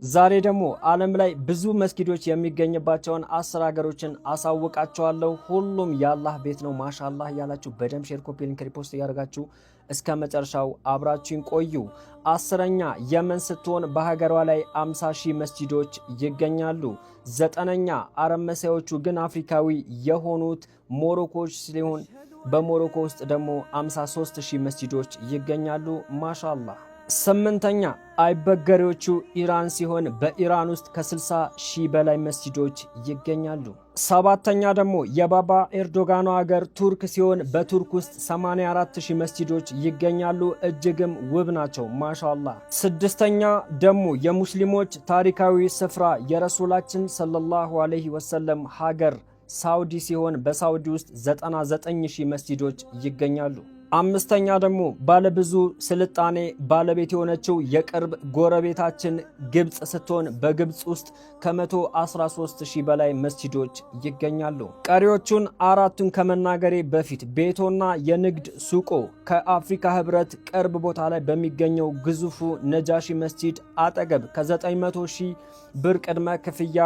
ዛሬ ደግሞ ዓለም ላይ ብዙ መስጊዶች የሚገኝባቸውን 10 ሀገሮችን አሳውቃችኋለሁ። ሁሉም የአላህ ቤት ነው። ማሻአላህ እያላችሁ በደንብ share፣ copy link፣ repost እያደረጋችሁ እስከ መጨረሻው አብራችሁን ቆዩ። 10ኛ የመን ስትሆን በሀገሯ ላይ 50 ሺህ መስጂዶች ይገኛሉ። ዘጠነኛ አረብ መሳዮቹ ግን አፍሪካዊ የሆኑት ሞሮኮች ሲሆን በሞሮኮ ውስጥ ደግሞ 53 ሺህ መስጂዶች ይገኛሉ። ማሻአላህ። ስምንተኛ አይበገሬዎቹ ኢራን ሲሆን በኢራን ውስጥ ከ60 ሺህ በላይ መስጂዶች ይገኛሉ። ሰባተኛ ደግሞ የባባ ኤርዶጋኑ ሀገር ቱርክ ሲሆን በቱርክ ውስጥ 84 ሺህ መስጂዶች ይገኛሉ። እጅግም ውብ ናቸው። ማሻአላህ። ስድስተኛ ደግሞ የሙስሊሞች ታሪካዊ ስፍራ የረሱላችን ሰለላሁ ዐለይሂ ወሰለም ሀገር ሳውዲ ሲሆን በሳውዲ ውስጥ 99 ሺህ መስጂዶች ይገኛሉ። አምስተኛ ደግሞ ባለብዙ ስልጣኔ ባለቤት የሆነችው የቅርብ ጎረቤታችን ግብፅ ስትሆን በግብፅ ውስጥ ከ113 ሺህ በላይ መስጂዶች ይገኛሉ። ቀሪዎቹን አራቱን ከመናገሬ በፊት ቤቶና የንግድ ሱቆ ከአፍሪካ ህብረት ቅርብ ቦታ ላይ በሚገኘው ግዙፉ ነጃሺ መስጂድ አጠገብ ከ900 ሺህ ብር ቅድመ ክፍያ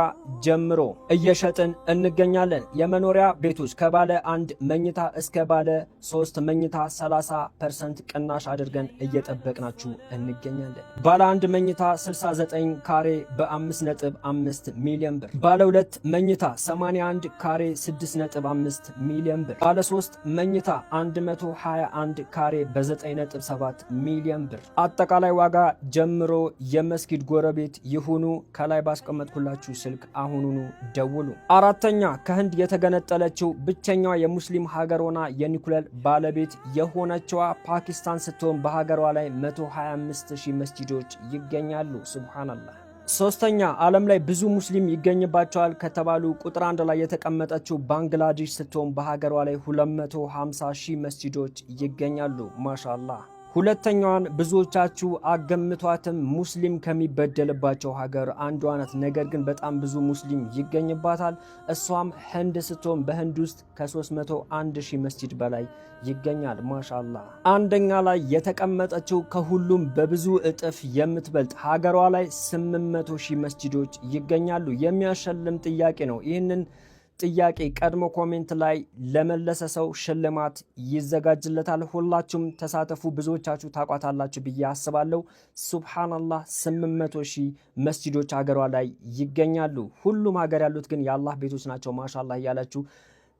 ጀምሮ እየሸጥን እንገኛለን። የመኖሪያ ቤቶች ከባለ አንድ መኝታ እስከ ባለ ሶስት መኝታ 30% ቅናሽ አድርገን እየጠበቅናችሁ እንገኛለን። ባለ አንድ መኝታ 69 ካሬ በ5.5 ሚሊዮን ብር፣ ባለ ሁለት መኝታ 81 ካሬ 6.5 ሚሊዮን ብር፣ ባለ ሶስት መኝታ 121 ካሬ በ9.7 ሚሊዮን ብር አጠቃላይ ዋጋ ጀምሮ የመስጊድ ጎረቤት ይሁኑ። ከላይ ባስቀመጥኩላችሁ ስልክ አሁኑኑ ደውሉ። አራተኛ ከህንድ የተገነጠለችው ብቸኛዋ የሙስሊም ሀገር ሆና የኒኩለር ባለቤት የሆነችዋ ፓኪስታን ስትሆን በሀገሯ ላይ 125 ሺህ መስጂዶች ይገኛሉ። ሱብሃነላህ። ሶስተኛ ዓለም ላይ ብዙ ሙስሊም ይገኝባቸዋል ከተባሉ ቁጥር አንድ ላይ የተቀመጠችው ባንግላዴሽ ስትሆን በሀገሯ ላይ 250 ሺህ መስጂዶች ይገኛሉ። ማሻአላህ። ሁለተኛዋን ብዙዎቻችሁ አገምቷትም፣ ሙስሊም ከሚበደልባቸው ሀገር አንዷ ናት። ነገር ግን በጣም ብዙ ሙስሊም ይገኝባታል። እሷም ህንድ ስትሆን በህንድ ውስጥ ከ301 ሺህ መስጂድ በላይ ይገኛል። ማሻአላህ። አንደኛ ላይ የተቀመጠችው ከሁሉም በብዙ እጥፍ የምትበልጥ ሀገሯ ላይ 800 ሺህ መስጂዶች ይገኛሉ። የሚያሸልም ጥያቄ ነው። ይህንን ጥያቄ ቀድሞ comment ላይ ለመለሰ ሰው ሽልማት ይዘጋጅለታል። ሁላችሁም ተሳተፉ። ብዙዎቻችሁ ታውቋታላችሁ ብዬ አስባለሁ። ሱብሃነላህ፣ 800 ሺህ መስጂዶች ሀገሯ ላይ ይገኛሉ። ሁሉም ሀገር ያሉት ግን የአላህ ቤቶች ናቸው። ማሻአላህ እያላችሁ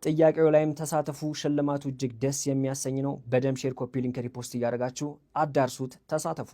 ጥያቄው ላይም ተሳተፉ። ሽልማቱ እጅግ ደስ የሚያሰኝ ነው። በደም share፣ copy link፣ repost እያደረጋችሁ አዳርሱት። ተሳተፉ።